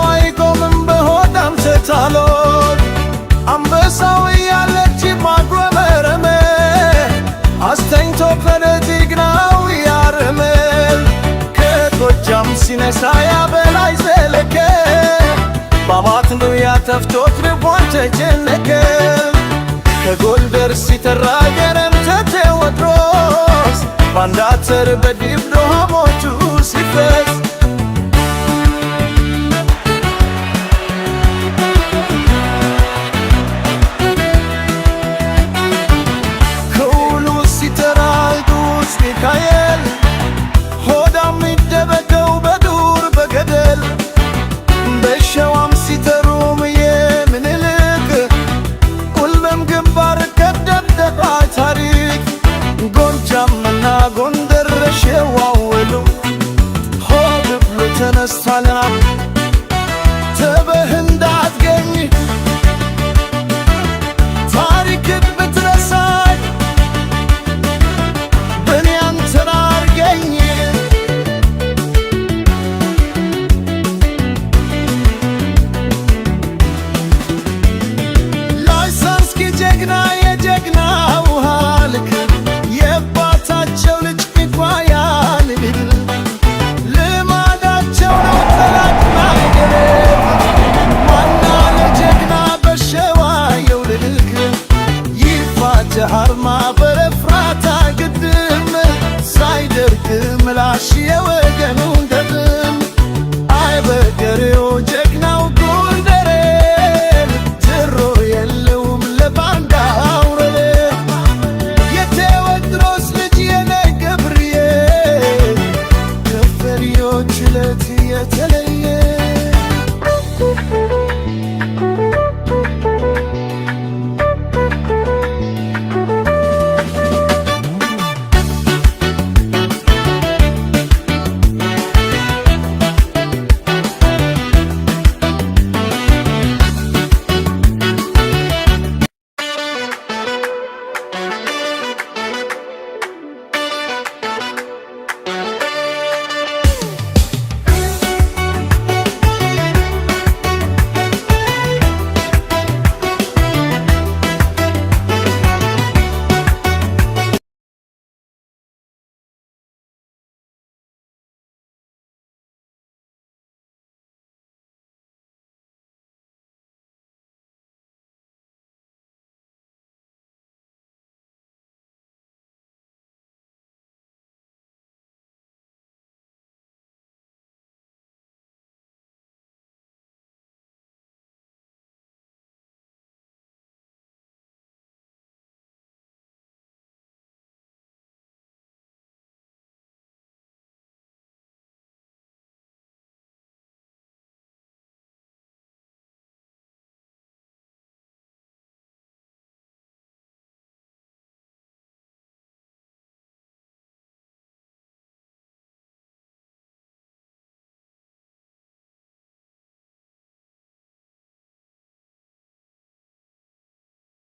አይቆምም በሆዳም ተታሎ። አንበሳው እያለች ማጉረመረመ፣ አስተኝቶ ፈለጅግናው ያርምል። ከጎጃም ሲነሳ ያበላይ ዘለቀ፣ ባማት ነው ያተፍቶት ልቧን ተጨነቀ። ከጎንደር ሲተራ ገረምተ ቴዎድሮስ፣ ባንዳተር በዲብዶ ሐሞቱ ሲፈስ። ከውሉ ሲተራ ቅዱስ ሚካኤል፣ ሆዳም የሚደበቀው በዱር በገደል። በሸዋም ሲተሩም የምኒልክ፣ ቁልምም ግንባር ከደብደባ ታሪክ። ጎጃምና ጎንደር ሸዋወሉ ሆ ብሎ ተነስቷል። ተበህ እንዳትገኝ ታሪክ ብትረሳኝ በኔ አንተን አርገኝ። ላይሳንስኪ ጀግና የጀግና ውሃ ልክ የአባታቸው ልጅ ሚኳያን ልማዳቸው ነው ጠላት ማይገረም። ማና ለጀግና በሸዋ የውልክ ይፋጀሃርማ በረፍራታ ግድም፣ ሳይደርቅ ምላሽ የወገኑን ደም። አይበገሬው ጀግናው ጎንደሬ ጆሮ የለውም ለባንዳ አውሬ። የቴዎድሮስ ልጅ የኔ ገብርዬ፣ ከፈሪዎች ዕለት የተለየ።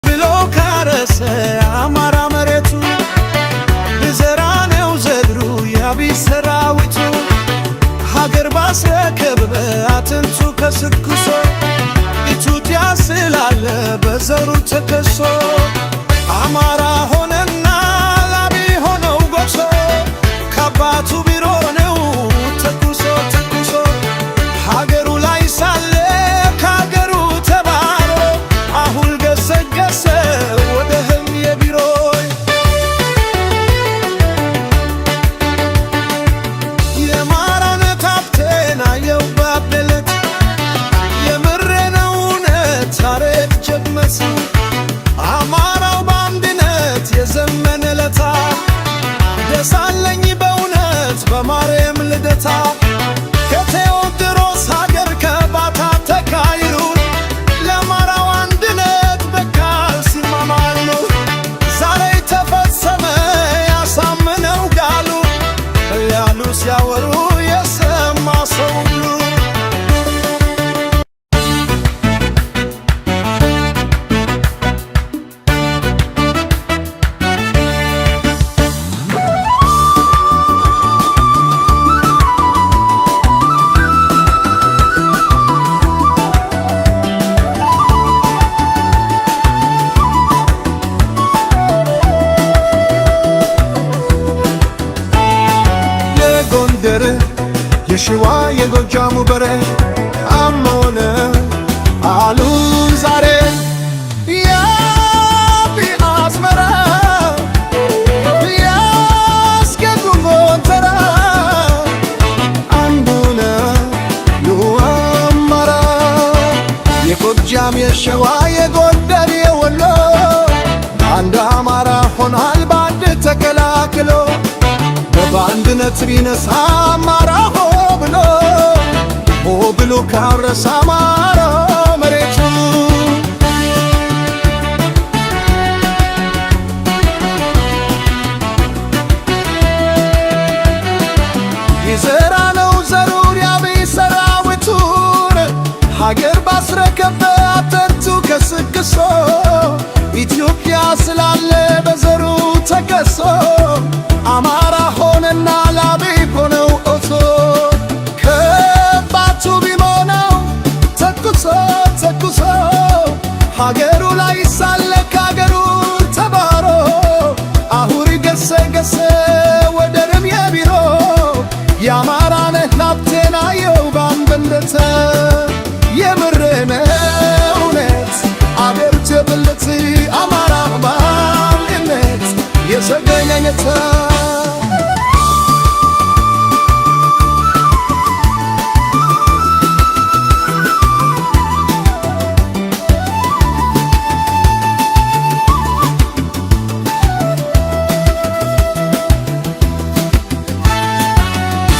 ብሎ ካረሰ አማራ መሬቱ፣ ብዘራ ነው ዘሩ የአብይ ሰራዊቱ። ሀገር ባስረከበ አጥንቱ ከስክሶ፣ ኢትዮጵያ ስላለ በዘሩ ተከሶ፣ አማራ ሆነና ላቢ ሆነው ጎሶ፣ ከአባቱ ቢሮ ነው ተኩሶ ተኩሶ። ሀገሩ ላይ ሳለ ከሀገሩ ተባሮ፣ አሁን ገሰገሰ ወደ ህም የቢሮይ። የማራነት ሀብቴን አየው ባቤለት፣ የምሬ ነው እውነት ታሪክ ጀግመስ። አማራው በአንድነት የዘመነ ለታ፣ ደሳለኝ በእውነት በማርያም ልደታ፣ ከቴዎድሮስ ሀገር። በሬ አሞነ አሉ ዛሬ ያቢ አስመራ ያስገዱ ጎተራ አንዱነ አማራ የጎጃም የሸዋ የጎንደር የወሎ አንድ አማራ ሆኗል ባንድ ተከላክሎ በባንድነት ቢነሳ አማራ ሆ ብሎ ሆ ብሎ ካረሰ አማራ መሬቱ። ይዘራ ነው ዘሩን የአብይ ሰራዊቱን ሀገር ባስረከበ አተንቱ ከስክሶ ኢትዮጵያ ስላለ በዘሩ ተከሶ አማራ ሆነና ላብይ ሆነው ኦቶ ከባቱ ቢሞናው ተኩሶ ተኩሶ ሀገሩ ላይ ሳለ ከሀገሩ ተባሮ አሁሪ ገሰገሰ ወደርም የቢሮ የአማራ ነህ ሀብቴን አየው ባንበለተ የምሬን እውነት አገር ትብልት አማራ ባንድነት የዘገኘኝታ።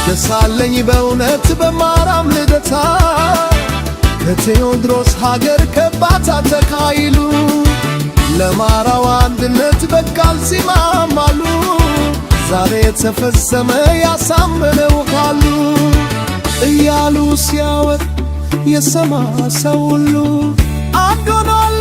ደሳለኝ በእውነት በማራም ልደታ ከቴዎድሮስ ሀገር ከባታ ተካይሉ ለማራው አንድነት በቃል ሲማማሉ ዛሬ የተፈጸመ ያሳምነው ቃሉ እያሉ ሲያወጥ የሰማ ሰው ሁሉ አንድ ሆኗል።